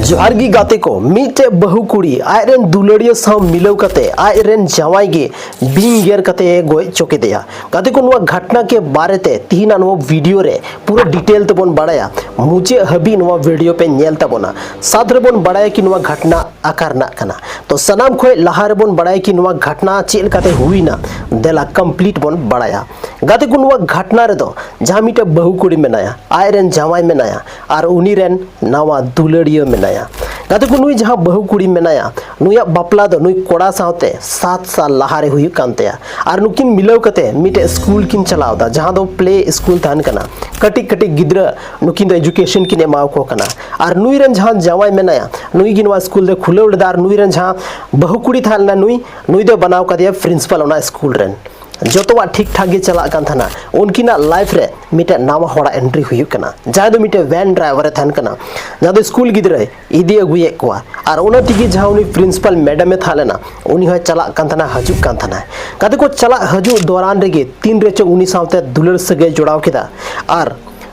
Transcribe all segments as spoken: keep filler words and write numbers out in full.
ᱡᱚᱦᱟᱨ ᱜᱮ ᱜᱟᱛᱮ ᱠᱚ, ᱢᱤᱫᱴᱮᱡ ᱵᱟᱹᱦᱩ ᱠᱩᱲᱤ ᱟᱡ ᱨᱮᱱ ᱫᱩᱞᱟᱹᱲᱤᱭᱟᱹ ᱥᱟᱶ ᱢᱤᱞᱟᱹᱣ ᱠᱟᱛᱮ ᱟᱡ ᱨᱮᱱ ᱡᱟᱶᱟᱭ ᱜᱮ ᱵᱤᱧ ᱜᱮᱨ ᱠᱟᱛᱮ ᱮ ᱜᱚᱡ ᱦᱚᱪᱚ ᱠᱮᱫᱮᱭᱟ᱾ ᱜᱟᱛᱮ ᱠᱚ, ᱱᱚᱣᱟ ᱜᱷᱟᱴᱱᱟ ᱠᱮ ᱵᱟᱨᱮ ᱛᱮ ᱛᱤᱦᱤᱧᱟᱜ ᱱᱚᱣᱟ ᱵᱷᱤᱰᱤᱭᱳ ᱨᱮ ᱯᱩᱨᱟᱹ ᱰᱤᱴᱮᱞ ᱛᱮᱵᱚᱱ ᱵᱟᱲᱟᱭᱟ᱾ ᱢᱩᱪᱟᱹᱫ ᱦᱟᱹᱵᱤᱡ ᱱᱚᱣᱟ ᱵᱷᱤᱰᱤᱭᱳ ᱯᱮ ᱧᱮᱞ ᱛᱟᱵᱚᱱᱟ᱾ ᱥᱟᱛ ᱨᱮᱵᱚᱱ ᱵᱟᱲᱟᱭᱟ ᱠᱤ ᱱᱚᱣᱟ ᱜᱷᱟᱴᱱᱟ ᱟᱠᱟ ᱨᱮᱱᱟᱜ ᱠᱟᱱᱟ᱾ ᱛᱚ ᱥᱟᱱᱟᱢ ᱠᱷᱚᱱ ᱞᱟᱦᱟ ᱨᱮᱵᱚᱱ ᱵᱟᱲᱟᱭᱟ ᱠᱤ ᱱᱚᱣᱟ ᱜᱷᱟᱴᱱᱟ ᱪᱮᱫ ᱞᱮᱠᱟᱛᱮ ᱦᱩᱭᱱᱟ, ᱫᱮᱞᱟ ᱠᱚᱢᱯᱞᱤᱴ ᱵᱚᱱ ᱵᱟᱲᱟᱭᱟ᱾ ᱜᱟᱛᱮ ᱠᱚ, ᱱᱚᱣᱟ ᱜᱷᱟᱴᱱᱟ ᱨᱮᱫᱚ ᱡᱟᱦᱟᱸ ᱢᱤᱫᱴᱮᱡ ᱵᱟᱹᱦᱩ ᱠᱩᱲᱤ ᱢᱮᱱᱟᱭᱟ, ᱟᱡ ᱨᱮᱱ ᱡᱟᱶᱟᱭ ᱢᱮᱱᱟᱭᱟ, ᱟᱨ ᱩᱱᱤ ᱨᱮᱱ ᱱᱟᱣᱟ ᱫᱩᱞᱟᱹᱲᱤᱭᱟᱹ ᱢᱮᱱᱟᱭᱟ᱾ ᱜᱟᱛᱮ ᱠᱚ, ᱱᱩᱭ ᱡᱟᱦᱟᱸ ᱵᱟᱹᱦᱩ ᱠᱩᱲᱤ ᱢᱮᱱᱟᱭᱟ, ᱱᱩᱭᱟᱜ ᱵᱟᱯᱞᱟ ᱫᱚ ᱱᱩᱭ ᱠᱚᱲᱟ ᱥᱟᱶᱛᱮ ᱥᱟᱛ ᱥᱟᱞ ᱞᱟᱦᱟᱨᱮ ᱦᱩᱭᱩᱜ ᱠᱟᱱ ᱛᱟᱭᱟ᱾ ᱟᱨ ᱱᱩᱠᱤᱱ ᱢᱤᱞᱟᱹᱣ ᱠᱟᱛᱮ ᱢᱤᱫᱴᱮᱡ ᱥᱠᱩᱞ ᱠᱤᱱ ᱪᱟᱞᱟᱣ ᱮᱫᱟ, ᱡᱟᱦᱟᱸ ᱫᱚ ᱯᱞᱮ ᱥᱠᱩᱞ ᱛᱟᱦᱮᱱ ᱠᱟᱱᱟ᱾ ᱠᱟᱹᱴᱤᱡ ᱠᱟᱹᱴᱤᱡ ᱜᱤᱫᱽᱨᱟᱹ ᱱᱩᱠᱤᱱ ᱫᱚ ᱮᱡᱩᱠᱮᱥᱚᱱ ᱠᱤᱱ ᱮᱢᱟᱣ ᱠᱚ ᱠᱟᱱᱟ᱾ ᱟᱨ ᱱᱩᱭ ᱨᱮᱱ ᱡᱟᱦᱟᱸ ᱡᱟᱶᱟᱭ ᱢᱮᱱᱟᱭᱟ, ᱱᱩᱭ ᱜᱮ ᱱᱚᱣᱟ ᱥᱠᱩᱞ ᱫᱚᱭ ᱠᱷᱩᱞᱟᱹᱣ ᱞᱮᱫᱟ᱾ ᱟᱨ ᱱᱩᱭ ᱨᱮᱱ ᱡᱟᱦᱟᱸ ᱵᱟᱹᱦᱩ ᱠᱩᱲᱤ ᱛᱟᱦᱮᱸ ᱞᱮᱱᱟ, ᱱᱩᱭ, ᱱᱩᱭ ᱫᱚᱭ ᱵᱮᱱᱟᱣ ᱠᱟᱫᱮᱭᱟ ᱯᱨᱤᱱᱥᱤᱯᱟᱞ ᱚᱱᱟ ᱥᱠᱩᱞ ᱨᱮᱱ᱾ ᱡᱚᱛᱚᱣᱟᱜ ᱴᱷᱤᱠ ᱴᱷᱟᱠ ᱜᱮ ᱪᱟᱞᱟᱜ ᱠᱟᱱ ᱛᱟᱦᱮᱱᱟ᱾ ᱩᱱᱠᱤᱱᱟᱜ ᱞᱟᱭᱤᱯᱷ ᱨᱮ ᱢᱤᱫᱴᱮᱱ ᱱᱟᱣᱟ ᱦᱚᱲᱟᱜ ᱮᱱᱴᱨᱤ ᱦᱩᱭᱩᱜ ᱠᱟᱱᱟ, ᱡᱟᱦᱟᱸᱭ ᱫᱚ ᱢᱤᱫᱴᱮᱱ ᱵᱷᱮᱱ ᱰᱨᱟᱭᱵᱷᱟᱨ ᱮ ᱛᱟᱦᱮᱱ ᱠᱟᱱᱟ, ᱡᱟᱦᱟᱸ ᱫᱚ ᱥᱠᱩᱞ ᱜᱤᱫᱽᱨᱟᱹᱭ ᱤᱫᱤ ᱟᱹᱜᱩᱭᱮᱫ ᱠᱚᱣᱟ᱾ ᱟᱨ ᱚᱱᱟ ᱛᱮᱜᱮ ᱡᱟᱦᱟᱸ ᱩᱱᱤ ᱯᱨᱤᱱᱥᱤᱯᱟᱞ ᱢᱮᱰᱟᱢ ᱮ ᱛᱟᱦᱮᱸ ᱞᱮᱱᱟ, ᱩᱱᱤ ᱦᱚᱸᱭ ᱪᱟᱞᱟᱜ ᱠᱟᱱ ᱛᱟᱦᱮᱱᱟ, ᱦᱤᱡᱩᱜ ᱠᱟᱱ ᱛᱟᱦᱮᱱᱟᱭ᱾ ᱜᱟᱛᱮ ᱠᱚ, ᱪᱟᱞᱟᱜ ᱦᱤᱡᱩᱜ ᱫᱚᱨᱟᱱ ᱨᱮᱜᱮ ᱛᱤᱱ ᱨᱮᱪᱚ ᱩᱱᱤ ᱥᱟᱶᱛᱮ ᱫᱩᱞᱟᱹᱲ ᱥᱟᱹᱜᱟᱹᱭ ᱡᱚᱲᱟᱣ ᱠᱮᱫᱟ᱾ ᱟᱨ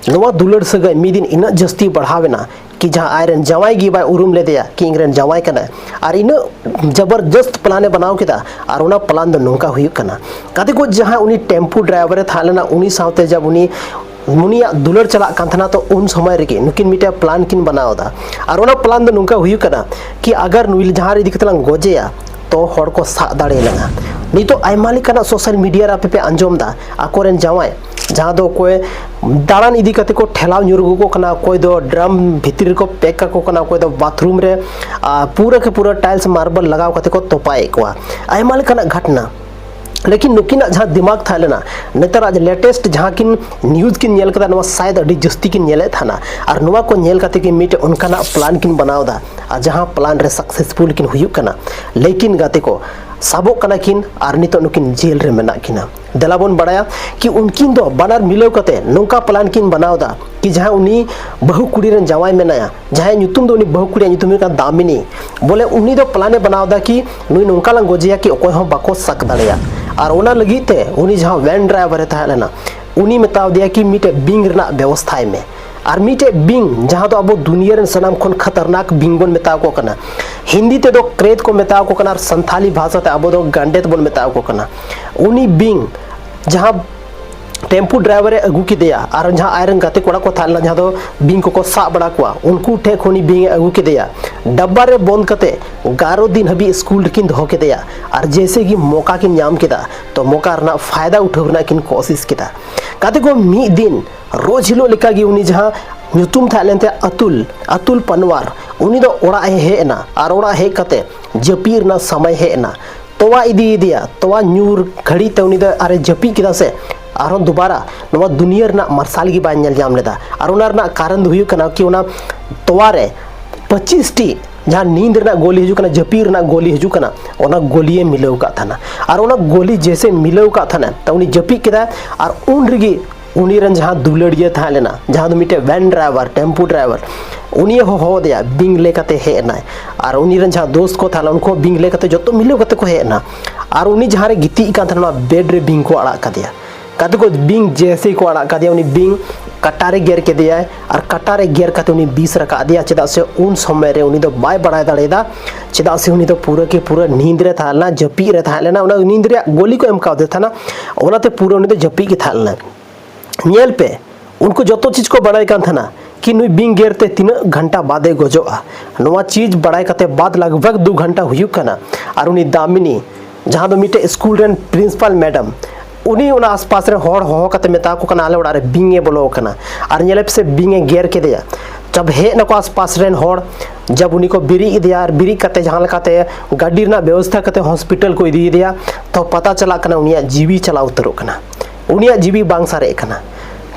ᱱᱚᱣᱟ ᱫᱩᱞᱟᱹᱲ ᱥᱟᱹᱜᱟᱹᱭ ᱢᱤᱫ ᱫᱤᱱ ᱤᱱᱟᱹᱜ ᱡᱟᱹᱥᱛᱤ ᱵᱟᱲᱦᱟᱣ ᱮᱱᱟ ᱠᱤ ᱡᱟᱦᱟᱸ ᱟᱡ ᱨᱮᱱ ᱡᱟᱶᱟᱭ ᱜᱮ ᱵᱟᱭ ᱩᱨᱩᱢ ᱞᱮᱫᱮᱭᱟ ᱠᱤ ᱤᱧ ᱨᱮᱱ ᱡᱟᱶᱟᱭ ᱠᱟᱱᱟᱭ᱾ ᱟᱨ ᱤᱱᱟᱹᱜ ᱡᱚᱵᱚᱨᱡᱚᱥᱛ ᱯᱞᱟᱱ ᱮ ᱵᱮᱱᱟᱣ ᱠᱮᱫᱟ᱾ ᱟᱨ ᱚᱱᱟ ᱯᱞᱟᱱ ᱫᱚ ᱱᱚᱝᱠᱟ ᱦᱩᱭᱩᱜ ᱠᱟᱱᱟ᱾ ᱜᱟᱛᱮ ᱠᱚ, ᱡᱟᱦᱟᱸᱭ ᱩᱱᱤ ᱴᱮᱢᱯᱩ ᱰᱨᱟᱭᱵᱷᱟᱨ ᱮ ᱛᱟᱦᱮᱸ ᱞᱮᱱᱟ, ᱩᱱᱤ ᱥᱟᱶᱛᱮ ᱡᱟᱵ ᱩᱱᱤ ᱩᱱᱤᱭᱟᱜ ᱫᱩᱞᱟᱹᱲ ᱪᱟᱞᱟᱜ ᱠᱟᱱ ᱛᱟᱦᱮᱱᱟ, ᱛᱚ ᱩᱱ ᱥᱚᱢᱚᱭ ᱨᱮᱜᱮ ᱱᱩᱠᱤᱱ ᱢᱤᱫᱴᱮᱱ ᱯᱞᱟᱱ ᱠᱤᱱ ᱵᱮᱱᱟᱣ ᱮᱫᱟ᱾ ᱟᱨ ᱚᱱᱟ ᱯᱞᱟᱱ ᱫᱚ ᱱᱚᱝᱠᱟ ᱦᱩᱭᱩᱜ ᱠᱟᱱᱟ ᱠᱤ ᱟᱜᱟᱨ ᱱᱩᱭ ᱡᱟᱦᱟᱸ ᱨᱮ ᱤᱫᱤ ᱠᱟᱛᱮ ᱞᱟᱝ ᱜᱚᱡᱮᱭᱟ, ᱛᱚ ᱦᱚᱲ ᱠᱚ ᱥᱟᱵ ᱫᱟᱲᱮᱭᱟᱞᱟᱝᱟ᱾ ᱱᱤᱛᱚᱜ ᱟᱭᱢᱟ ᱞᱮᱠᱟᱱᱟᱜ ᱥᱳᱥᱟᱞ ᱢᱤᱰᱤᱭᱟ ᱨᱮ ᱟᱯᱮ ᱯᱮ ᱟᱸᱡᱚᱢ ᱮᱫᱟ, ᱟᱠᱚᱨᱮᱱ ᱡᱟᱶᱟᱭ, ᱡᱟᱦᱟᱸ ᱫᱚ ᱚᱠᱚᱭ ᱫᱟᱬᱟᱱ ᱤᱫᱤ ᱠᱟᱛᱮ ᱠᱚ ᱴᱷᱮᱞᱟᱣ ᱧᱩᱨ ᱠᱟᱠᱚ ᱠᱟᱱᱟ, ᱚᱠᱚᱭ ᱫᱚ ᱰᱨᱟᱢ ᱵᱷᱤᱛᱤᱨ ᱨᱮᱠᱚ ᱯᱮᱠ ᱠᱟᱠᱚ ᱠᱟᱱᱟ, ᱚᱠᱚᱭ ᱫᱚ ᱵᱟᱛᱷᱨᱩᱢ ᱨᱮ, ᱟᱨ ᱯᱩᱨᱟᱹ ᱠᱮ ᱯᱩᱨᱟᱹ ᱴᱟᱭᱤᱞᱥ ᱢᱟᱨᱵᱚᱞ ᱞᱟᱜᱟᱣ ᱠᱟᱛᱮ ᱠᱚ ᱛᱚᱯᱟᱭᱮᱫ ᱠᱚᱣᱟ᱾ ᱟᱭᱢᱟ ᱞᱮᱠᱟᱱᱟᱜ ᱜᱷᱟᱴᱱᱟ᱾ ᱞᱮᱠᱤᱱ ᱱᱩᱠᱤᱱᱟᱜ ᱡᱟᱦᱟᱸ ᱫᱤᱢᱟᱜᱽ ᱛᱟᱦᱮᱸ ᱞᱮᱱᱟ, ᱱᱮᱛᱟᱨᱟᱜ ᱡᱮ ᱞᱮᱴᱮᱥᱴ ᱡᱟᱦᱟᱸ ᱠᱤᱱ ᱱᱤᱭᱩᱡᱽ ᱠᱤᱱ ᱧᱮᱞ ᱠᱟᱫᱟ, ᱱᱚᱣᱟ ᱥᱟᱭᱮᱫ ᱟᱹᱰᱤ ᱡᱟᱹᱥᱛᱤ ᱠᱤᱱ ᱧᱮᱞᱮᱫ ᱛᱟᱦᱮᱱᱟ᱾ ᱟᱨ ᱱᱚᱣᱟ ᱠᱚ ᱧᱮᱞ ᱠᱟᱛᱮ ᱜᱮ ᱢᱤᱫᱴᱮᱱ ᱚᱱᱠᱟᱱᱟᱜ ᱯᱞᱟᱱ ᱠᱤᱱ ᱵᱮᱱᱟᱣ ᱮᱫᱟ᱾ ᱟᱨ ᱡᱟᱦᱟᱸ ᱯᱞᱟᱱ ᱨᱮ ᱥᱟᱠᱥᱮᱥᱯᱷᱩᱞ ᱠᱤᱱ ᱦᱩᱭᱩᱜ ᱠᱟᱱᱟ, ᱞᱮᱠᱤᱱ ᱜᱟᱛᱮ ᱠᱚ, ᱥᱟᱵᱚᱜ ᱠᱟᱱᱟ ᱠᱤᱱ ᱟᱨ ᱱᱤᱛᱚᱜ ᱱᱩᱠᱤᱱ ᱡᱮᱞ ᱨᱮ ᱢᱮᱱᱟᱜ ᱠᱤᱱᱟ᱾ ᱫᱮᱞᱟ ᱵᱚᱱ ᱵᱟᱲᱟᱭᱟ ᱠᱤ ᱩᱱᱠᱤᱱ ᱫᱚ ᱵᱟᱱᱟᱨ ᱢᱤᱞᱟᱹᱣ ᱠᱟᱛᱮ ᱱᱚᱝᱠᱟ ᱯᱞᱟᱱ ᱠᱤᱱ ᱵᱮᱱᱟᱣ ᱮᱫᱟ ᱠᱤ ᱡᱟᱦᱟᱸ ᱩᱱᱤ ᱵᱟᱹᱦᱩ ᱠᱩᱲᱤ ᱨᱮᱱ ᱡᱟᱶᱟᱭ ᱢᱮᱱᱟᱭᱟ, ᱡᱟᱦᱟᱸᱭᱟᱜ ᱧᱩᱛᱩᱢ ᱫᱚ, ᱩᱱᱤ ᱵᱟᱹᱦᱩ ᱠᱩᱲᱤᱭᱟᱜ ᱧᱩᱛᱩᱢ ᱦᱩᱭᱩᱜ ᱠᱟᱱᱟ ᱫᱟᱢᱤᱱᱤ᱾ ᱵᱚᱞᱮ ᱩᱱᱤ ᱫᱚ ᱯᱞᱟᱱ ᱮ ᱵᱮᱱᱟᱣ ᱮᱫᱟ ᱠᱤ ᱱᱩᱭ ᱱᱚᱝᱠᱟ ᱞᱟᱝ ᱜᱚᱡᱮᱭᱟ ᱠᱤ ᱚᱠᱚᱭ ᱦᱚᱸ ᱵᱟᱠᱚ ᱥᱟᱠ ᱫᱟᱲᱮᱭᱟᱜ᱾ ᱟᱨ ᱚᱱᱟ ᱞᱟᱹᱜᱤᱫ ᱛᱮ ᱩᱱᱤ ᱡᱟᱦᱟᱸ ᱣᱮᱱ ᱰᱨᱟᱭᱵᱷᱟᱨ ᱮ ᱛᱟᱦᱮᱸ ᱞᱮᱱᱟ, ᱩᱱᱤ ᱢᱮᱛᱟᱣ ᱫᱮᱭᱟ ᱠᱤ ᱢᱤᱫᱴᱮᱡ ᱵᱤᱧ ᱨᱮᱱᱟᱜ ᱵᱮᱵᱚᱥᱛᱷᱟᱭ ᱢᱮ᱾ ᱟᱨ ᱢᱤᱫᱴᱮᱡ ᱵᱤᱧ, ᱡᱟᱦᱟᱸ ᱫᱚ ᱟᱵᱚ ᱫᱩᱱᱤᱭᱟᱹ ᱨᱮᱱ ᱥᱟᱱᱟᱢ ᱠᱷᱚᱱ ᱠᱷᱟᱛᱟᱨᱱᱟᱠ ᱵᱤᱧ ᱵᱚᱱ ᱢᱮᱛᱟᱣ ᱠᱚ ᱠᱟᱱᱟ, ᱦᱤᱱᱫᱤ ᱛᱮᱫᱚ ᱠᱨᱮᱛ ᱠᱚ ᱢᱮᱛᱟᱣ ᱠᱚ ᱠᱟᱱᱟ ᱟᱨ ᱥᱟᱱᱛᱷᱟᱞᱤ ᱵᱷᱟᱥᱟ ᱛᱮ ᱟᱵᱚ ᱫᱚ ᱜᱟᱱᱰᱮᱛ ᱵᱚᱱ ᱢᱮᱛᱟᱣ ᱠᱚ ᱠᱟᱱᱟ, ᱩᱱᱤ ᱵᱤᱧ ᱡᱟᱦᱟᱸ ᱴᱮᱢᱯᱩ ᱰᱨᱟᱭᱵᱷᱟᱨ ᱮ ᱟᱹᱜᱩ ᱠᱮᱫᱮᱭᱟ ᱟᱨ ᱡᱟᱦᱟᱸ ᱟᱡᱨᱮᱱ ᱜᱟᱛᱮ ᱠᱚᱲᱟ ᱠᱚ ᱛᱟᱦᱮᱸ ᱞᱮᱱᱟ, ᱡᱟᱦᱟᱸ ᱫᱚ ᱵᱤᱧ ᱠᱚᱠᱚ ᱥᱟᱵ ᱵᱟᱲᱟ ᱠᱚᱣᱟ, ᱩᱱᱠᱩ ᱴᱷᱮᱱ ᱠᱷᱚᱱ ᱩᱱᱤ ᱵᱤᱧ ᱮ ᱟᱹᱜᱩ ᱠᱮᱫᱮᱭᱟ᱾ ᱰᱟᱵᱵᱟ ᱨᱮ ᱵᱚᱱᱫ ᱠᱟᱛᱮ ᱮᱜᱟᱨᱚ ᱫᱤᱱ ᱦᱟᱹᱵᱤᱡ ᱥᱠᱩᱞ ᱨᱮᱠᱤᱱ ᱫᱚᱦᱚ ᱠᱮᱫᱮᱭᱟ᱾ ᱟᱨ ᱡᱮᱭᱥᱮ ᱜᱮ ᱢᱚᱠᱟ ᱠᱤᱱ ᱧᱟᱢ ᱠᱮᱫᱟ, ᱛᱚ ᱢᱚᱠᱟ ᱨᱮᱱᱟᱜ ᱯᱷᱟᱭᱫᱟ ᱩᱴᱷᱟᱹᱣ ᱨᱮᱱᱟᱜ ᱠᱤᱱ ᱠᱳᱥᱤᱥ ᱠᱮᱫᱟ᱾ ᱜᱟᱛᱮ ᱠᱚ, ᱢᱤᱫ ᱫᱤᱱ ᱨᱳᱡᱽ ᱦᱤᱞᱳᱜ ᱞᱮᱠᱟᱜᱮ ᱩᱱᱤ ᱡᱟᱦᱟᱸ ᱧᱩᱛᱩᱢ ᱛᱟᱦᱮᱸ ᱞᱮᱱ ᱛᱟᱭᱟ ᱟᱛᱩᱞ, ᱟᱛᱩᱞ ᱯᱟᱱᱣᱟᱨ, ᱩᱱᱤ ᱫᱚ ᱚᱲᱟᱜ ᱮ ᱦᱮᱡ ᱮᱱᱟ ᱟᱨ ᱚᱲᱟᱜ ᱦᱮᱡ ᱠᱟᱛᱮ ᱡᱟᱹᱯᱤᱫ ᱨᱮᱱᱟᱜ ᱥᱚᱢᱚᱭ ᱦᱮᱡ ᱮᱱᱟ᱾ ᱛᱚᱣᱟ ᱤᱫᱤᱭᱮᱫᱮᱭᱟ, ᱛᱚᱣᱟ ᱧᱩ ᱜᱷᱟᱹᱲᱤᱡ ᱛᱮ ᱩᱱᱤ ᱫᱚ ᱟᱨᱮ ᱡᱟᱹᱯᱤᱫ ᱠᱮᱫᱟ ᱥᱮ, ᱟᱨᱦᱚᱸ ᱫᱩᱵᱟᱨᱟ ᱱᱚᱣᱟ ᱫᱩᱱᱤᱭᱟᱹ ᱨᱮᱱᱟᱜ ᱢᱟᱨᱥᱟᱞ ᱜᱮ ᱵᱟᱭ ᱧᱮᱞ ᱧᱟᱢ ᱞᱮᱫᱟ᱾ ᱟᱨ ᱚᱱᱟ ᱨᱮᱱᱟᱜ ᱠᱟᱨᱚᱱ ᱫᱚ ᱦᱩᱭᱩᱜ ᱠᱟᱱᱟ ᱠᱤ ᱚᱱᱟ ᱛᱚᱣᱟ ᱨᱮ ᱯᱚᱸᱪᱤᱥ ᱴᱤ ᱡᱟᱦᱟᱸ ᱱᱤᱸᱫ ᱨᱮᱱᱟᱜ ᱜᱳᱞᱤ ᱦᱤᱡᱩᱜ ᱠᱟᱱᱟ, ᱡᱟᱹᱯᱤᱫ ᱨᱮᱱᱟᱜ ᱜᱳᱞᱤ ᱦᱤᱡᱩᱜ ᱠᱟᱱᱟ, ᱚᱱᱟ ᱜᱳᱞᱤᱭᱮ ᱢᱤᱞᱟᱹᱣ ᱠᱟᱜ ᱛᱟᱦᱮᱱᱟ᱾ ᱟᱨ ᱚᱱᱟ ᱜᱳᱞᱤ ᱡᱮᱭᱥᱮ ᱢᱤᱞᱟᱹᱣ ᱠᱟᱜ ᱛᱟᱦᱮᱱᱟ, ᱛᱚ ᱩᱱᱤ ᱡᱟᱹᱯᱤᱫ ᱠᱮᱫᱟᱭ᱾ ᱟᱨ ᱩᱱ ᱨᱮᱜᱮ ᱩᱱᱤ ᱨᱮᱱ ᱡᱟᱦᱟᱸ ᱫᱩᱞᱟᱹᱲᱤᱭᱟᱹ ᱛᱟᱦᱮᱸ ᱞᱮᱱᱟ, ᱡᱟᱦᱟᱸ ᱫᱚ ᱢᱤᱫᱴᱮᱡ ᱵᱷᱮᱱ ᱰᱨᱟᱭᱵᱷᱟᱨ, ᱴᱮᱢᱯᱩ ᱰᱨᱟᱭᱵᱷᱟᱨ, ᱩᱱᱤᱭᱮ ᱦᱚᱦᱚ ᱟᱫᱮᱭᱟ, ᱵᱤᱧ ᱞᱮ ᱠᱟᱛᱮ ᱦᱮᱡ ᱮᱱᱟᱭ᱾ ᱟᱨ ᱩᱱᱤ ᱨᱮᱱ ᱡᱟᱦᱟᱸ ᱫᱳᱥᱛ ᱠᱚ ᱛᱟᱦᱮᱸ ᱞᱮᱱᱟ, ᱩᱱᱠᱩ ᱦᱚᱸ ᱵᱤᱧ ᱞᱮ ᱠᱟᱛᱮ ᱡᱚᱛᱚ ᱢᱤᱞᱟᱹᱣ ᱠᱟᱛᱮ ᱠᱚ ᱦᱮᱡ ᱮᱱᱟ᱾ ᱟᱨ ᱩᱱᱤ ᱡᱟᱦᱟᱸ ᱨᱮ ᱜᱤᱛᱤᱡ ᱠᱟᱱ ᱛᱟᱦᱮᱱᱟ, ᱚᱱᱟ ᱵᱮᱰ ᱨᱮ ᱵᱤᱧ ᱠᱚ ᱟᱲᱟᱜ ᱠᱟᱫᱮᱭᱟ᱾ ᱜᱟᱛᱮ ᱠᱚ, ᱵᱤᱧ ᱡᱮᱭᱥᱮ ᱠᱚ ᱟᱲᱟᱜ ᱠᱟᱫᱮᱭᱟ, ᱩᱱᱤ ᱵᱤᱧ ᱠᱟᱴᱟ ᱨᱮ ᱜᱮᱨ ᱠᱮᱫᱮᱭᱟᱭ᱾ ᱟᱨ ᱠᱟᱴᱟ ᱨᱮ ᱜᱮᱨ ᱠᱟᱛᱮ ᱩᱱᱤ ᱵᱤᱥ ᱨᱟᱠᱟᱵ ᱟᱫᱮᱭᱟ, ᱪᱮᱫᱟᱜ ᱥᱮ ᱩᱱ ᱥᱚᱢᱚᱭ ᱨᱮ ᱩᱱᱤ ᱫᱚ ᱵᱟᱭ ᱵᱟᱲᱟᱭ ᱫᱟᱲᱮᱭᱟᱫᱟ, ᱪᱮᱫᱟᱜ ᱥᱮ ᱩᱱᱤ ᱫᱚ ᱯᱩᱨᱟᱹ ᱠᱮ ᱯᱩᱨᱟᱹ ᱱᱤᱸᱫ ᱨᱮ ᱛᱟᱦᱮᱸ ᱞᱮᱱᱟ, ᱡᱟᱹᱯᱤᱫ ᱨᱮ ᱛᱟᱦᱮᱸ ᱞᱮᱱᱟ, ᱚᱱᱟ ᱱᱤᱸᱫ ᱨᱮᱭᱟᱜ ᱜᱳᱞᱤ ᱠᱚ ᱮᱢ ᱠᱟᱣᱫᱮ ᱛᱟᱦᱮᱱᱟ, ᱚᱱᱟᱛᱮ ᱯᱩᱨᱟᱹ ᱩᱱᱤ ᱫᱚ ᱡᱟᱹᱯᱤᱫ ᱜᱮ ᱛᱟᱦᱮᱸ ᱞᱮᱱᱟ᱾ ᱧᱮᱞ ᱯᱮ, ᱩᱱᱠᱩ ᱡᱚᱛᱚ ᱪᱤᱡᱽ ᱠᱚ ᱵᱟᱲᱟᱭ ᱠᱟᱱ ᱛᱟᱦᱮᱱᱟ ᱠᱤ ᱱᱩᱭ ᱵᱤᱧ ᱜᱮᱨ ᱛᱮ ᱛᱤᱱᱟᱹᱜ ᱜᱷᱚᱱᱴᱟ ᱵᱟᱫᱮ ᱜᱚᱡᱚᱜᱼᱟ᱾ ᱱᱚᱣᱟ ᱪᱤᱡᱽ ᱵᱟᱲᱟᱭ ᱠᱟᱛᱮ ᱵᱟᱫ ᱞᱟᱜᱽ ᱵᱷᱟᱜᱽ ᱫᱩ ᱜᱷᱚᱱᱴᱟ ᱦᱩᱭᱩᱜ ᱠᱟᱱᱟ᱾ ᱟᱨ ᱩᱱᱤ ᱫᱟᱢᱤᱱᱤ, ᱡᱟᱦᱟᱸ ᱫᱚ ᱢᱤᱫᱴᱮᱡ ᱥᱠᱩᱞ ᱨᱮᱱ ᱯᱨᱤᱱᱥᱤᱯᱟᱞ ᱢᱮᱰᱟᱢ, ᱩᱱᱤ ᱚᱱᱟ ᱟᱥᱯᱟᱥ ᱨᱮ ᱦᱚᱲ ᱦᱚᱦᱚ ᱠᱟᱛᱮ ᱢᱮᱛᱟ ᱠᱚ ᱠᱟᱱᱟ, "ᱟᱞᱮ ᱚᱲᱟᱜ ᱨᱮ ᱵᱤᱧ ᱮ ᱵᱚᱞᱚ ᱟᱠᱟᱱᱟ, ᱟᱨ ᱧᱮᱞᱮ ᱯᱮᱥᱮ ᱵᱤᱧ ᱮ ᱜᱮᱨ ᱠᱮᱫᱮᱭᱟ᱾" ᱡᱟᱵ ᱦᱮᱡ ᱱᱟᱠᱚ ᱟᱥᱯᱟᱥ ᱨᱮᱱ ᱦᱚᱲ, ᱡᱟᱵ ᱩᱱᱤ ᱠᱚ ᱵᱮᱨᱮᱫ ᱮᱫᱮᱭᱟ, ᱟᱨ ᱵᱮᱨᱮᱫ ᱠᱟᱛᱮ ᱡᱟᱦᱟᱸ ᱞᱮᱠᱟᱛᱮ ᱜᱟᱹᱰᱤ ᱨᱮᱱᱟᱜ ᱵᱮᱵᱚᱥᱛᱷᱟ ᱠᱟᱛᱮ ᱦᱚᱥᱯᱤᱴᱟᱞ ᱠᱚ ᱤᱫᱤᱭᱮᱫᱮᱭᱟ, ᱛᱚ ᱯᱟᱛᱟ ᱪᱟᱞᱟᱜ ᱠᱟᱱᱟ ᱩᱱᱤᱭᱟᱜ ᱡᱤᱣᱤ ᱪᱟᱞᱟᱣ ᱩᱛᱟᱹᱨᱚᱜ ᱠᱟᱱᱟ, ᱩᱱᱤᱭᱟᱜ ᱡᱤᱣᱤ ᱵᱟᱝ ᱥᱟᱨᱮᱡ ᱠᱟᱱᱟ᱾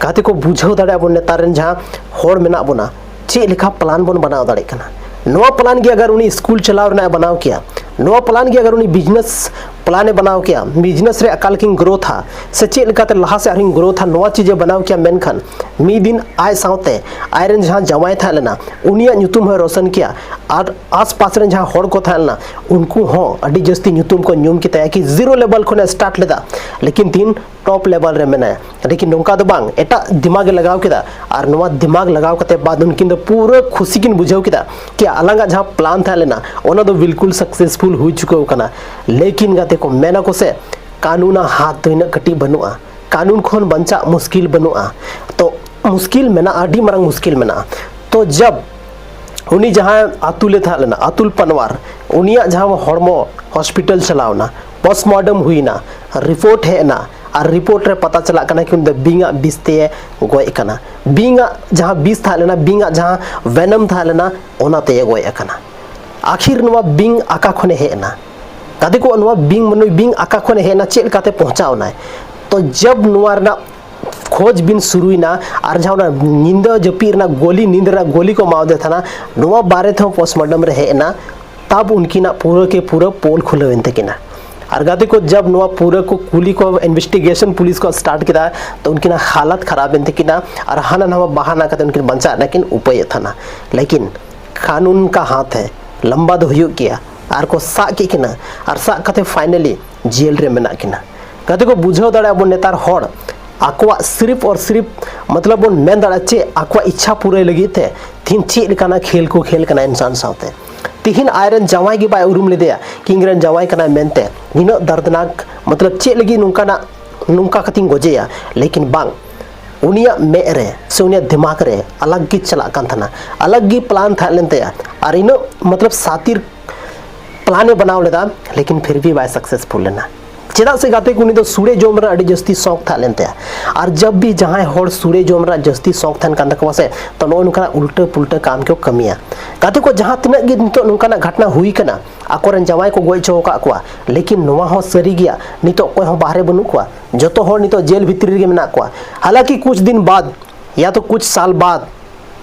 ᱜᱟᱛᱮ ᱠᱚ, ᱵᱩᱡᱷᱟᱹᱣ ᱫᱟᱲᱮᱭᱟᱜ ᱵᱚᱱ ᱱᱮᱛᱟᱨ ᱨᱮᱱ ᱡᱟᱦᱟᱸ ᱦᱚᱲ ᱢᱮᱱᱟᱜ ᱵᱚᱱᱟ, ᱪᱮᱫ ᱞᱮᱠᱟ ᱯᱞᱟᱱ ᱵᱚᱱ ᱵᱮᱱᱟᱣ ᱫᱟᱲᱮᱭᱟᱜ ᱠᱟᱱᱟ᱾ ᱱᱚᱣᱟ ᱯᱞᱟᱱ ᱜᱮ ᱟᱜᱟᱨ ᱩᱱᱤ ᱥᱠᱩᱞ ᱪᱟᱞᱟᱣ ᱨᱮᱱᱟᱜ ᱮ ᱵᱮᱱᱟᱣ ᱠᱮᱭᱟ, ᱱᱚᱣᱟ ᱯᱞᱟᱱ ᱜᱮ ᱟᱜᱟᱨ ᱩᱱᱤ ᱵᱤᱡᱽᱱᱮᱥ ᱯᱞᱟᱱ ᱮ ᱵᱮᱱᱟᱣ ᱠᱮᱭᱟ, ᱵᱤᱡᱽᱱᱮᱥ ᱨᱮ ᱚᱠᱟ ᱞᱮᱠᱟᱧ ᱜᱨᱳᱛᱷᱟ ᱥᱮ ᱪᱮᱫ ᱞᱮᱠᱟᱛᱮ ᱞᱟᱦᱟ ᱥᱮᱫ ᱟᱨᱦᱚᱸᱧ ᱜᱨᱳᱛᱷᱟ, ᱱᱚᱣᱟ ᱪᱤᱡᱽ ᱮ ᱵᱮᱱᱟᱣ ᱠᱮᱭᱟ, ᱢᱮᱱᱠᱷᱟᱱ ᱢᱤᱫ ᱫᱤᱱ ᱟᱡ ᱥᱟᱶᱛᱮ ᱟᱡᱨᱮᱱ ᱡᱟᱦᱟᱸ ᱡᱟᱶᱟᱭ ᱛᱟᱦᱮᱸ ᱞᱮᱱᱟ, ᱩᱱᱤᱭᱟᱜ ᱧᱩᱛᱩᱢ ᱦᱚᱸᱭ ᱨᱳᱥᱚᱱ ᱠᱮᱭᱟ᱾ ᱟᱨ ᱟᱥᱯᱟᱥ ᱨᱮᱱ ᱡᱟᱦᱟᱸ ᱦᱚᱲ ᱠᱚ ᱛᱟᱦᱮᱸ ᱞᱮᱱᱟ, ᱩᱱᱠᱩ ᱦᱚᱸ ᱟᱹᱰᱤ ᱡᱟᱹᱥᱛᱤ ᱧᱩᱛᱩᱢ ᱠᱚ ᱧᱩᱢ ᱠᱮᱛᱟᱭᱟ ᱠᱤ ᱡᱤᱨᱳ ᱞᱮᱵᱮᱞ ᱠᱷᱚᱱᱮ ᱥᱴᱟᱨᱴ ᱞᱮᱫᱟ, ᱞᱮᱠᱤᱱ ᱛᱤᱦᱤᱧ ᱴᱚᱯ ᱞᱮᱵᱮᱞ ᱨᱮ ᱢᱮᱱᱟᱭᱟ᱾ ᱞᱮᱠᱤᱱ ᱱᱚᱝᱠᱟ ᱫᱚ ᱵᱟᱝ, ᱮᱴᱟᱜ ᱫᱤᱢᱟᱜᱽ ᱮ ᱞᱟᱜᱟᱣ ᱠᱮᱫᱟ᱾ ᱟᱨ ᱱᱚᱣᱟ ᱫᱤᱢᱟᱜᱽ ᱞᱟᱜᱟᱣ ᱠᱟᱛᱮ ᱵᱟᱫ ᱩᱱᱠᱤᱱ ᱫᱚ ᱯᱩᱨᱟᱹ ᱠᱷᱩᱥᱤ ᱠᱤᱱ ᱵᱩᱡᱷᱟᱹᱣ ᱠᱮᱫᱟ ᱠᱤ ᱟᱞᱟᱝᱟᱜ ᱡᱟᱦᱟᱸ ᱯᱞᱟᱱ ᱛᱟᱦᱮᱸ ᱞᱮᱱᱟ, ᱚᱱᱟ ᱫᱚ ᱵᱤᱞᱠᱩᱞ ᱥᱟᱠᱥᱮᱥᱯᱷᱩᱞ ᱦᱩᱭ ᱪᱩᱠᱟᱹᱣ ᱠᱟᱱᱟ᱾ ᱞᱮᱠᱤᱱ ᱜᱟᱛᱮ ᱠᱚ, ᱢᱮᱱᱟ ᱠᱚ ᱥᱮ, ᱠᱟᱹᱱᱩᱱᱟᱜ ᱦᱟᱛ ᱫᱚ ᱤᱱᱟᱹᱜ ᱠᱟᱹᱴᱤᱡ ᱵᱟᱹᱱᱩᱜᱼᱟ, ᱠᱟᱹᱱᱩᱱ ᱠᱷᱚᱱ ᱵᱟᱧᱪᱟᱜ ᱢᱩᱥᱠᱤᱞ ᱵᱟᱹᱱᱩᱜᱼᱟ᱾ ᱛᱚ ᱢᱩᱥᱠᱤᱞ ᱢᱮᱱᱟᱜᱼᱟ, ᱟᱹᱰᱤ ᱢᱟᱨᱟᱝ ᱢᱩᱥᱠᱤᱞ ᱢᱮᱱᱟᱜᱼᱟ᱾ ᱛᱚ ᱡᱟᱵ ᱩᱱᱤ ᱡᱟᱦᱟᱸ ᱟᱛᱩᱞ ᱮ ᱛᱟᱦᱮᱸ ᱞᱮᱱᱟ, ᱟᱛᱩᱞ ᱯᱟᱱᱣᱟᱨ, ᱩᱱᱤᱭᱟᱜ ᱡᱟᱦᱟᱸ ᱦᱚᱲᱢᱚ ᱦᱚᱥᱯᱤᱴᱟᱞ ᱪᱟᱞᱟᱣ ᱮᱱᱟ, ᱯᱳᱥᱴᱢᱚᱨᱴᱮᱢ ᱦᱩᱭᱱᱟ, ᱨᱤᱯᱳᱨᱴ ᱦᱮᱡ ᱮᱱᱟ, ᱟᱨ ᱨᱤᱯᱳᱨᱴ ᱨᱮ ᱯᱟᱛᱟ ᱪᱟᱞᱟᱜ ᱠᱟᱱᱟ ᱠᱤ ᱩᱱᱤ ᱫᱚ ᱵᱤᱧᱟᱜ ᱵᱤᱥ ᱛᱮᱭᱮ ᱜᱚᱡ ᱟᱠᱟᱱᱟ᱾ ᱵᱤᱧᱟᱜ ᱡᱟᱦᱟᱸ ᱵᱤᱥ ᱛᱟᱦᱮᱸ ᱞᱮᱱᱟ, ᱵᱤᱧᱟᱜ ᱡᱟᱦᱟᱸ ᱵᱷᱮᱱᱚᱢ ᱛᱟᱦᱮᱸ ᱞᱮᱱᱟ, ᱚᱱᱟ ᱛᱮᱭᱮ ᱜᱚᱡ ᱟᱠᱟᱱᱟ᱾ ᱟᱠᱷᱤᱨ ᱱᱚᱣᱟ ᱵᱤᱧ ᱟᱠᱟ ᱠᱷᱚᱱᱮ ᱦᱮᱡ ᱮᱱᱟ? ᱜᱟᱛᱮ ᱠᱚ, ᱱᱚᱣᱟ ᱵᱤᱧ, ᱱᱩᱭ ᱵᱤᱧ ᱟᱠᱟ ᱠᱷᱚᱱᱮ ᱦᱮᱡ ᱮᱱᱟ, ᱪᱮᱫ ᱞᱮᱠᱟᱛᱮ ᱯᱚᱦᱪᱟᱣ ᱮᱱᱟᱭ? ᱛᱚ ᱡᱟᱵ ᱱᱚᱣᱟ ᱨᱮᱱᱟᱜ ᱠᱷᱚᱡᱽ ᱵᱤᱱ ᱥᱩᱨᱩᱭᱮᱱᱟ, ᱟᱨ ᱡᱟᱦᱟᱸ ᱚᱱᱟ ᱧᱤᱫᱟᱹ ᱡᱟᱹᱯᱤᱫ ᱨᱮᱱᱟᱜ ᱜᱚᱞᱤ, ᱧᱤᱫᱟᱹ ᱨᱮᱱᱟᱜ ᱜᱚᱞᱤ ᱠᱚ ᱮᱢᱟᱣᱟᱫᱮ ᱛᱟᱦᱮᱱᱟ, ᱱᱚᱣᱟ ᱵᱟᱨᱮ ᱛᱮᱦᱚᱸ ᱯᱳᱥᱴᱢᱚᱨᱴᱮᱢ ᱨᱮ ᱦᱮᱡ ᱮᱱᱟ᱾ ᱛᱟᱵ ᱩᱱᱠᱤᱱᱟᱜ ᱯᱩᱨᱟᱹ ᱠᱮ ᱯᱩᱨᱟᱹ ᱯᱳᱞ ᱠᱷᱩᱞᱟᱹᱣ ᱮᱱ ᱛᱟᱹᱠᱤᱱᱟ᱾ ᱟᱨ ᱜᱟᱛᱮ ᱠᱚ, ᱡᱟᱵ ᱱᱚᱣᱟ ᱯᱩᱨᱟᱹ ᱠᱚ ᱠᱩᱞᱤ ᱠᱚ, ᱤᱱᱵᱷᱮᱥᱴᱤᱜᱮᱥᱚᱱ ᱯᱩᱞᱤᱥ ᱠᱚ ᱥᱴᱟᱨᱴ ᱠᱮᱫᱟ, ᱛᱚ ᱩᱱᱠᱤᱱᱟᱜ ᱦᱟᱞᱟᱛ ᱠᱷᱟᱨᱟᱯ ᱮᱱ ᱛᱟᱹᱠᱤᱱᱟ᱾ ᱟᱨ ᱦᱟᱱᱟ ᱱᱟᱣᱟ ᱵᱟᱦᱟᱱᱟ ᱠᱟᱛᱮ ᱩᱱᱠᱤᱱ ᱵᱟᱧᱪᱟᱜ ᱨᱮᱱᱟᱜ ᱠᱤᱱ ᱩᱯᱟᱹᱭᱮᱫ ᱛᱟᱦᱮᱱᱟ᱾ ᱞᱮᱠᱤᱱ ᱠᱟᱹᱱᱩᱱ ᱠᱟ ᱦᱟᱛ ᱦᱮ, ᱞᱟᱢᱵᱟ ᱫᱚ ᱦᱩᱭᱩᱜ ᱜᱮᱭᱟ᱾ ᱟᱨ ᱠᱚ ᱥᱟᱵ ᱠᱮᱫ ᱠᱤᱱᱟ, ᱟᱨ ᱥᱟᱵ ᱠᱟᱛᱮ ᱯᱷᱟᱭᱱᱟᱞᱤ ᱡᱮᱞ ᱨᱮ ᱢᱮᱱᱟᱜ ᱠᱤᱱᱟ᱾ ᱜᱟᱛᱮ ᱠᱚ, ᱵᱩᱡᱷᱟᱹᱣ ᱫᱟᱲᱮᱭᱟᱜ ᱵᱚᱱ, ᱱᱮᱛᱟᱨ ᱦᱚᱲ ᱟᱠᱚᱣᱟᱜ ᱥᱤᱨᱤᱯ ᱚᱨ ᱥᱤᱨᱤᱯ, ᱢᱚᱛᱞᱚᱵ ᱵᱚᱱ ᱢᱮᱱ ᱫᱟᱲᱮᱭᱟᱜᱼᱟ ᱪᱮᱫ, ᱟᱠᱚᱣᱟᱜ ᱤᱪᱪᱷᱟ ᱯᱩᱨᱟᱹᱭ ᱞᱟᱹᱜᱤᱫ ᱛᱮ ᱛᱤᱦᱤᱧ ᱪᱮᱫ ᱞᱮᱠᱟᱱᱟᱜ ᱠᱷᱮᱞ ᱠᱚ ᱠᱷᱮᱞ ᱠᱟᱱᱟ ᱤᱱᱥᱟᱱ ᱥᱟᱶᱛᱮ᱾ ᱛᱤᱦᱤᱧ ᱟᱡᱨᱮᱱ ᱡᱟᱶᱟᱭ ᱜᱮ ᱵᱟᱭ ᱩᱨᱩᱢ ᱞᱮᱫᱮᱭᱟ ᱠᱤ ᱤᱧᱨᱮᱱ ᱡᱟᱶᱟᱭ ᱠᱟᱱᱟᱭ ᱢᱮᱱᱛᱮ᱾ ᱱᱤᱱᱟᱹᱜ ᱫᱟᱨᱫᱽᱱᱟᱠ, ᱢᱚᱛᱞᱚᱵ ᱪᱮᱫ ᱞᱟᱹᱜᱤᱫ ᱱᱚᱝᱠᱟᱱᱟᱜ, ᱱᱚᱝᱠᱟ ᱠᱟᱛᱮᱧ ᱜᱚᱡᱮᱭᱟ? ᱞᱮᱠᱤᱱ ᱵᱟᱝ, ᱩᱱᱤᱭᱟᱜ ᱢᱮᱫ ᱨᱮ ᱥᱮ ᱩᱱᱤᱭᱟᱜ ᱫᱤᱢᱟᱜᱽ ᱨᱮ ᱟᱞᱟᱜᱽ ᱜᱮ ᱪᱟᱞᱟᱜ ᱠᱟᱱ ᱛᱟᱦᱮᱱᱟ, ᱟᱞᱟᱜᱽ ᱜᱮ ᱯᱞᱟᱱ ᱛᱟᱦᱮᱸ ᱞᱮᱱ ᱛᱟᱭᱟ᱾ ᱟᱨ ᱤᱱᱟᱹᱜ, ᱢᱚᱛᱞᱚᱵ, ᱥᱟᱛᱤᱨ ᱯᱞᱟᱱ ᱮ ᱵᱮᱱᱟᱣ ᱞᱮᱫᱟ, ᱞᱮᱠᱤᱱ ᱯᱷᱤᱨ ᱵᱷᱤ ᱵᱟᱭ ᱥᱟᱠᱥᱮᱥᱯᱷᱩᱞ ᱞᱮᱱᱟ᱾ ᱪᱮᱫᱟᱜ ᱥᱮ ᱜᱟᱛᱮ ᱠᱚ, ᱩᱱᱤ ᱫᱚ ᱥᱩᱲᱮ ᱡᱚᱢ ᱨᱮᱱᱟᱜ ᱟᱹᱰᱤ ᱡᱟᱹᱥᱛᱤ ᱥᱚᱠ ᱛᱟᱦᱮᱸ ᱞᱮᱱ ᱛᱟᱭᱟ᱾ ᱟᱨ ᱡᱟᱵ ᱵᱷᱤ ᱡᱟᱦᱟᱸᱭ ᱦᱚᱲ ᱥᱩᱲᱮ ᱡᱚᱢ ᱨᱮᱱᱟᱜ ᱡᱟᱹᱥᱛᱤ ᱥᱚᱠ ᱛᱟᱦᱮᱱ ᱠᱟᱱ ᱛᱟᱠᱚᱣᱟ ᱥᱮ, ᱛᱚ ᱱᱚᱜᱼᱚ ᱱᱚᱝᱠᱟᱱᱟᱜ ᱩᱞᱴᱟᱹ ᱯᱩᱞᱴᱟᱹ ᱠᱟᱢ ᱠᱚ ᱠᱟᱹᱢᱤᱭᱟ᱾ ᱜᱟᱛᱮ ᱠᱚ, ᱡᱟᱦᱟᱸ ᱛᱤᱱᱟᱹᱜ ᱜᱮ ᱱᱤᱛᱚᱜ ᱱᱚᱝᱠᱟᱱᱟᱜ ᱜᱷᱚᱴᱱᱟ ᱦᱩᱭ ᱠᱟᱱᱟ, ᱟᱠᱚᱨᱮᱱ ᱡᱟᱶᱟᱭ ᱠᱚ ᱜᱚᱡ ᱦᱚᱪᱚ ᱟᱠᱟᱫ ᱠᱚᱣᱟ, ᱞᱮᱠᱤᱱ ᱱᱚᱣᱟ ᱦᱚᱸ ᱥᱟᱹᱨᱤ ᱜᱮᱭᱟ, ᱱᱤᱛᱚᱜ ᱚᱠᱚᱭ ᱦᱚᱸ ᱵᱟᱦᱨᱮ ᱵᱟᱹᱱᱩᱜ ᱠᱚᱣᱟ, ᱡᱚᱛᱚ ᱦᱚᱲ ᱱᱤᱛᱚᱜ ᱡᱮᱞ ᱵᱷᱤᱛᱨᱤ ᱨᱮᱜᱮ ᱢᱮᱱᱟᱜ ᱠᱚᱣᱟ᱾ ᱦᱟᱞᱟᱸᱠᱤ ᱠᱩᱪ ᱫᱤᱱ ᱵᱟᱫ ᱭᱟ ᱛᱚ ᱠᱩᱪ ᱥᱟᱞ ᱵᱟᱫ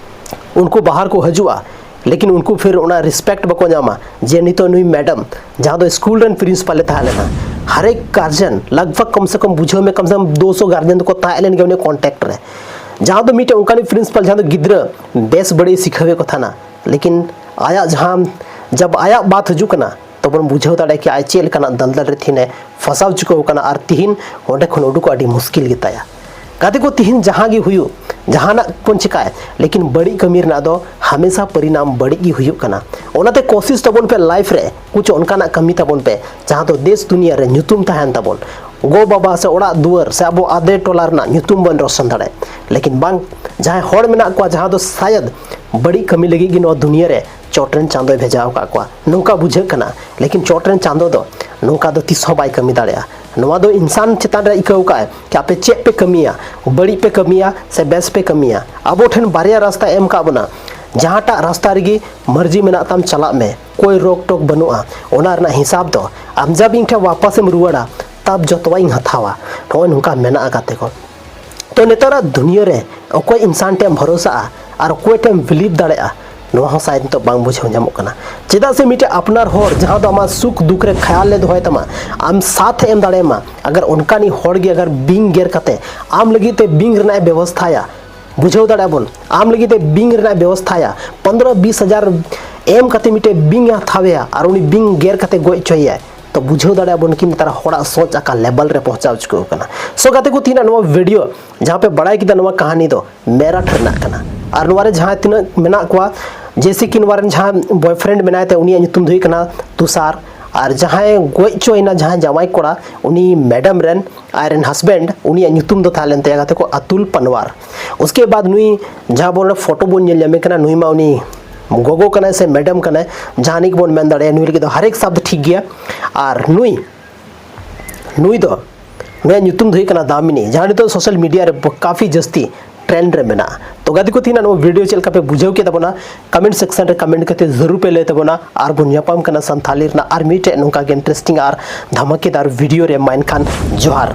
ᱩᱱᱠᱩ ᱵᱟᱦᱟᱨ ᱠᱚ ᱦᱤᱡᱩᱜᱼᱟ, ᱞᱮᱠᱤᱱ ᱩᱱᱠᱩ ᱯᱷᱤᱨ ᱚᱱᱟ ᱨᱮᱥᱯᱮᱠᱴ ᱵᱟᱠᱚ ᱧᱟᱢᱟ ᱡᱮ ᱱᱤᱛᱚᱜ ᱱᱩᱭ ᱢᱮᱰᱟᱢ ᱡᱟᱦᱟᱸ ᱫᱚ ᱥᱠᱩᱞ ᱨᱮᱱ ᱯᱨᱤᱱᱥᱤᱯᱟᱞ ᱮ ᱛᱟᱦᱮᱸ ᱞᱮᱱᱟ, ᱦᱟᱨᱮᱠ ᱜᱟᱨᱡᱮᱱ ᱞᱟᱜᱽ ᱵᱷᱟᱜᱽ ᱠᱚᱢ ᱥᱮ ᱠᱚᱢ ᱵᱩᱡᱷᱟᱹᱣ ᱢᱮ ᱠᱚᱢ ᱥᱮ ᱠᱚᱢ ᱫᱩᱥᱚ ᱜᱟᱨᱡᱮᱱ ᱫᱚᱠᱚ ᱛᱟᱦᱮᱸ ᱞᱮᱱ ᱜᱮᱭᱟ ᱩᱱᱤ ᱠᱚᱱᱴᱮᱠᱴ ᱨᱮ᱾ ᱡᱟᱦᱟᱸ ᱫᱚ ᱢᱤᱫᱴᱮᱱ ᱚᱱᱠᱟᱱᱤᱡ ᱯᱨᱤᱱᱥᱤᱯᱟᱞ ᱡᱟᱦᱟᱸ ᱫᱚ ᱜᱤᱫᱽᱨᱟᱹ ᱵᱮᱥ ᱵᱟᱹᱲᱤᱡ ᱥᱤᱠᱷᱟᱹᱣ ᱮ ᱠᱚ ᱛᱟᱦᱮᱱᱟ, ᱞᱮᱠᱤᱱ ᱟᱭᱟᱜ ᱡᱟᱦᱟᱸ ᱡᱟᱵ ᱟᱭᱟᱜ ᱵᱟᱛ ᱦᱤᱡᱩᱜ ᱠᱟᱱᱟ ᱛᱚᱵᱚᱱ ᱵᱩᱡᱷᱟᱹᱣ ᱫᱟᱲᱮᱭᱟᱜ ᱠᱮᱭᱟ ᱟᱡ ᱪᱮᱫ ᱞᱮᱠᱟᱱᱟᱜ ᱫᱟᱞᱫᱟᱞ ᱨᱮ ᱛᱤᱦᱤᱧ ᱮ ᱯᱷᱟᱥᱟᱣ ᱪᱩᱠᱟᱹᱣ ᱠᱟᱱᱟ ᱟᱨ ᱛᱤᱦᱤᱧ ᱚᱸᱰᱮ ᱠᱷᱚᱱ ᱩᱰᱩᱠᱚᱜ ᱟᱹᱰᱤ ᱢᱩᱥᱠᱤᱞ ᱜᱮᱛᱟᱭᱟ᱾ ᱜᱟᱛᱮ ᱠᱚ, ᱛᱤᱦᱤᱧ ᱡᱟᱦᱟᱸ ᱜᱮ ᱦᱩᱭᱩᱜ, ᱡᱟᱦᱟᱱᱟᱜ ᱵᱚᱱ ᱪᱮᱠᱟᱭ, ᱞᱮᱠᱤᱱ ᱵᱟᱹᱲᱤᱡ ᱠᱟᱹᱢᱤ ᱨᱮᱱᱟᱜ ᱫᱚ ᱦᱟᱢᱮᱥᱟ ᱯᱚᱨᱤᱱᱟᱢ ᱵᱟᱹᱲᱤᱡ ᱜᱮ ᱦᱩᱭᱩᱜ ᱠᱟᱱᱟ᱾ ᱚᱱᱟᱛᱮ ᱠᱳᱥᱤᱥ ᱛᱟᱵᱚᱱ ᱯᱮ ᱞᱟᱭᱤᱯᱷ ᱨᱮ ᱠᱩᱪ ᱚᱱᱠᱟᱱᱟᱜ ᱠᱟᱹᱢᱤ ᱛᱟᱵᱚᱱ ᱯᱮ ᱡᱟᱦᱟᱸ ᱫᱚ ᱫᱮᱥ ᱫᱩᱱᱤᱭᱟᱹ ᱨᱮ ᱧᱩᱛᱩᱢ ᱛᱟᱦᱮᱱ ᱛᱟᱵᱚᱱ, ᱜᱚ ᱵᱟᱵᱟ ᱥᱮ ᱚᱲᱟᱜ ᱫᱩᱣᱟᱹᱨ ᱥᱮ ᱟᱵᱚ ᱟᱫᱮ ᱴᱚᱞᱟ ᱨᱮᱱᱟᱜ ᱧᱩᱛᱩᱢ ᱵᱚᱱ ᱨᱚᱥᱚᱱ ᱫᱟᱲᱮᱭᱟᱜ᱾ ᱞᱮᱠᱤᱱ ᱵᱟᱝ, ᱡᱟᱦᱟᱸᱭ ᱦᱚᱲ ᱢᱮᱱᱟᱜ ᱠᱚᱣᱟ ᱡᱟᱦᱟᱸ ᱫᱚ ᱥᱟᱭᱟᱫ ᱵᱟᱹᱲᱤᱡ ᱠᱟᱹᱢᱤ ᱞᱟᱹᱜᱤᱫ ᱜᱮ ᱱᱚᱣᱟ ᱫᱩᱱᱤᱭᱟᱹ ᱨᱮ ᱪᱚᱴ ᱨᱮᱱ ᱪᱟᱸᱫᱚᱭ ᱵᱷᱮᱡᱟ ᱟᱠᱟᱫ ᱠᱚᱣᱟ ᱱᱚᱝᱠᱟ ᱵᱩᱡᱷᱟᱹᱜ ᱠᱟᱱᱟ, ᱞᱮᱠᱤᱱ ᱪᱚᱴ ᱨᱮᱱ ᱪᱟᱸᱫᱚ ᱫᱚ ᱱᱚᱝᱠᱟ ᱫᱚ ᱛᱤᱥ ᱦᱚᱸ ᱵᱟᱭ ᱠᱟᱹᱢᱤ ᱫᱟᱲᱮᱭᱟᱜᱼᱟ᱾ ᱱᱚᱣᱟ ᱫᱚ ᱤᱱᱥᱟᱱ ᱪᱮᱛᱟᱱ ᱨᱮ ᱟᱹᱭᱠᱟᱹᱣ ᱠᱟᱜᱼᱟᱭ ᱠᱤ ᱟᱯᱮ ᱪᱮᱫ ᱯᱮ ᱠᱟᱹᱢᱤᱭᱟ, ᱵᱟᱹᱲᱤᱡ ᱯᱮ ᱠᱟᱹᱢᱤᱭᱟ᱾ ᱟᱵᱚ ᱴᱷᱮᱱ ᱵᱟᱨᱭᱟ ᱨᱟᱥᱛᱟ ᱮᱢ ᱠᱟᱜ ᱵᱚᱱᱟ, ᱡᱟᱦᱟᱸᱴᱟᱜ ᱨᱟᱥᱛᱟ ᱨᱮᱜᱮ ᱢᱟᱹᱨᱡᱤ ᱢᱮᱱᱟᱜ ᱛᱟᱢ ᱪᱟᱞᱟᱜ ᱢᱮ, ᱠᱳᱭ ᱨᱳᱠ ᱴᱳᱠ ᱵᱟᱹᱱᱩᱜᱼᱟ᱾ ᱚᱱᱟ ᱨᱮᱱᱟᱜ ᱦᱤᱥᱟᱵ ᱫᱚ ᱟᱢ ᱡᱟᱵ ᱤᱧ ᱴᱷᱮᱱ ᱣᱟᱯᱟᱥ ᱮᱢ ᱨᱩᱣᱟᱹᱲᱟ, ᱛᱟᱵ ᱡᱚᱛᱚᱣᱟᱜ ᱤᱧ ᱦᱟᱛᱟᱣᱟ᱾ ᱱᱚᱜᱼᱚᱭ ᱱᱚᱝᱠᱟ ᱢᱮᱱᱟᱜᱼᱟ ᱜᱟᱛᱮ ᱠᱚ᱾ ᱛᱚ ᱱᱮᱛᱟᱨᱟᱜ ᱫᱩᱱᱤᱭᱟᱹ ᱨᱮ ᱚᱠᱚᱭ ᱤᱱᱥᱟᱱ ᱴᱷᱮᱱ ᱮᱢ ᱵᱷᱚᱨᱚᱥᱟᱜᱼᱟ ᱟᱨ ᱚᱠᱚᱭ ᱴᱷᱮᱱ ᱮᱢ ᱵᱤᱞᱤᱵᱷ ᱫᱟᱲᱮᱭᱟᱜᱼᱟ, ᱱᱚᱣᱟ ᱦᱚᱸ ᱥᱟᱭᱮᱫ ᱱᱤᱛᱚᱜ ᱵᱟᱝ ᱵᱩᱡᱷᱟᱹᱣ ᱧᱟᱢᱚᱜ ᱠᱟᱱᱟ᱾ ᱪᱮᱫᱟᱜ ᱥᱮ ᱢᱤᱫᱴᱮᱱ ᱟᱯᱱᱟᱨ ᱦᱚᱲ ᱡᱟᱦᱟᱸ ᱫᱚ ᱟᱢᱟᱜ ᱥᱩᱠ ᱫᱩᱠ ᱨᱮ ᱠᱷᱟᱭᱟᱞ ᱮ ᱫᱚᱦᱚᱭ ᱛᱟᱢᱟ, ᱟᱢ ᱥᱟᱛᱷ ᱮ ᱮᱢ ᱫᱟᱲᱮᱭᱟᱢᱟ, ᱟᱜᱟᱨ ᱚᱱᱠᱟᱱᱤᱡ ᱦᱚᱲ ᱜᱮ ᱟᱜᱟᱨ ᱵᱤᱧ ᱜᱮᱨ ᱠᱟᱛᱮ ᱟᱢ ᱞᱟᱹᱜᱤᱫ ᱛᱮ ᱵᱤᱧ ᱨᱮᱱᱟᱜ ᱮ ᱵᱮᱵᱚᱥᱛᱷᱟᱭᱟ, ᱵᱩᱡᱷᱟᱹᱣ ᱫᱟᱲᱮᱭᱟᱜᱼᱟ ᱵᱚᱱ, ᱟᱢ ᱞᱟᱹᱜᱤᱫ ᱛᱮ ᱵᱤᱧ ᱨᱮᱱᱟᱜ ᱮ ᱵᱮᱵᱚᱥᱛᱷᱟᱭᱟ, ᱯᱚᱱᱫᱽᱨᱚ ᱵᱤᱥ ᱦᱟᱡᱟᱨ ᱮᱢ ᱠᱟᱛᱮ ᱢᱤᱫᱴᱮᱱ ᱵᱤᱧ ᱮ ᱦᱟᱛᱟᱣᱮᱭᱟ ᱟᱨ ᱩᱱᱤ ᱵᱤᱧ ᱜᱮᱨ ᱠᱟᱛᱮ ᱜᱚᱡ ᱦᱚᱪᱚᱭᱮᱭᱟᱭ, ᱛᱚ ᱵᱩᱡᱷᱟᱹᱣ ᱫᱟᱲᱮᱭᱟᱜᱼᱟ ᱵᱚᱱ ᱠᱤ ᱱᱮᱛᱟᱨ ᱦᱚᱲᱟᱜ ᱥᱳᱪ ᱟᱠᱟ ᱞᱮᱵᱮᱞ ᱨᱮ ᱯᱚᱦᱪᱟᱣ ᱪᱩᱠᱟᱹᱣ ᱠᱟᱱᱟ᱾ ᱥᱳ ᱜᱟᱛᱮ ᱠᱚ, ᱛᱤᱦᱤᱧᱟᱜ ᱱᱚᱣᱟ ᱵᱷᱤᱰᱤᱭᱳ ᱡᱟᱦᱟᱸ ᱯᱮ ᱵᱟᱲᱟᱭ ᱠᱮᱫᱟ, ᱱᱚᱣᱟ ᱠᱟᱹᱦᱱᱤ ᱫᱚ ᱢᱮᱨᱟᱴ ᱨᱮᱱᱟᱜ ᱠᱟᱱᱟ᱾ ᱟᱨ ᱱᱚᱣᱟ ᱨᱮ ᱡᱟᱦᱟᱸ ᱛᱤᱱᱟᱹᱜ ᱢᱮᱱᱟᱜ ᱠᱚᱣᱟ, ᱡᱮᱭᱥᱮ ᱠᱤ ᱱᱚᱣᱟ ᱨᱮᱱ ᱡᱟᱦᱟᱸ ᱵᱚᱭᱯᱷᱨᱮᱱᱰ ᱢᱮᱱᱟᱭ ᱛᱟᱭ, ᱩᱱᱤᱭᱟᱜ ᱧᱩᱛᱩᱢ ᱫᱚ ᱦᱩᱭᱩᱜ ᱠᱟᱱᱟ ᱛᱩᱥᱟᱨ, ᱟᱨ ᱡᱟᱦᱟᱸᱭ ᱜᱚᱡ ᱦᱚᱪᱚᱭᱮᱱᱟ, ᱡᱟᱦᱟᱸᱭ ᱡᱟᱶᱟᱭ ᱠᱚᱲᱟ, ᱩᱱᱤ ᱢᱮᱰᱟᱢ ᱨᱮᱱ ᱟᱡ ᱨᱮᱱ ᱦᱟᱥᱵᱮᱱᱰ, ᱩᱱᱤᱭᱟᱜ ᱧᱩᱛᱩᱢ ᱫᱚ ᱛᱟᱦᱮᱸ ᱞᱮᱱ ᱛᱟᱭᱟ ᱜᱟᱛᱮ ᱠᱚ ᱟᱛᱩᱞ ᱯᱟᱱᱣᱟᱨ᱾ ᱩᱥᱠᱮ ᱵᱟᱫ ᱱᱩᱭ ᱡᱟᱦᱟᱸ ᱵᱚᱱ ᱯᱷᱳᱴᱳ ᱵᱚᱱ ᱧᱮᱞ ᱧᱟᱢᱮ ᱠᱟᱱᱟ, ᱱᱩᱭ ᱢᱟ ᱩᱱᱤ ᱜᱚᱜᱚ ᱠᱟᱱᱟᱭ ᱥᱮ ᱢᱮᱰᱟᱢ ᱠᱟᱱᱟᱭ, ᱡᱟᱦᱟᱱᱤᱡ ᱵᱚᱱ ᱢᱮᱱ ᱫᱟᱲᱮᱭᱟᱜᱼᱟ, ᱱᱩᱭ ᱞᱟᱹᱜᱤᱫ ᱫᱚ ᱦᱟᱨᱮᱠ ᱥᱟᱵᱫ ᱴᱷᱤᱠ ᱜᱮᱭᱟ᱾ ᱟᱨ ᱱᱩᱭ ᱱᱩᱭ ᱫᱚ, ᱱᱩᱭᱟᱜ ᱧᱩᱛᱩᱢ ᱫᱚ ᱦᱩᱭᱩᱜ ᱠᱟᱱᱟ ᱫᱟᱢᱤᱱᱤ, ᱡᱟᱦᱟᱸ ᱱᱤᱛᱚᱜ ᱥᱳᱥᱟᱞ ᱢᱤᱰᱤᱭᱟ ᱨᱮ ᱠᱟᱯᱷᱤ ᱡᱟᱹᱥᱛᱤ ᱴᱨᱮᱱᱰ ᱨᱮ ᱢᱮᱱᱟᱜᱼᱟ᱾ ᱛᱚ ᱜᱟᱛᱮ ᱠᱚ, ᱛᱤᱦᱤᱧᱟᱜ ᱱᱚᱣᱟ ᱵᱷᱤᱰᱤᱭᱳ ᱪᱮᱫ ᱞᱮᱠᱟ ᱯᱮ ᱵᱩᱡᱷᱟᱹᱣ ᱠᱮᱫ ᱛᱟᱵᱚᱱᱟ, ᱠᱚᱢᱮᱱᱴ ᱥᱮᱠᱥᱚᱱ ᱨᱮ ᱠᱚᱢᱮᱱᱴ ᱠᱟᱛᱮ ᱡᱟᱹᱨᱩᱲ ᱯᱮ ᱞᱟᱹᱭ ᱛᱟᱵᱚᱱᱟ᱾ ᱟᱨ ᱵᱚᱱ ᱧᱟᱯᱟᱢ ᱠᱟᱱᱟ ᱥᱟᱱᱛᱷᱟᱞᱤ ᱨᱮᱱᱟᱜ ᱟᱨ ᱢᱤᱫᱴᱮᱡ ᱱᱚᱝᱠᱟ ᱜᱮ ᱤᱱᱴᱟᱨᱮᱥᱴᱤᱝ ᱟᱨ ᱫᱷᱟᱢᱟᱠᱮᱫᱟᱨ ᱵᱷᱤᱰᱤᱭᱳ ᱨᱮ᱾ ᱢᱟ ᱮᱱᱠᱷᱟᱱ ᱡᱚᱦᱟᱨ᱾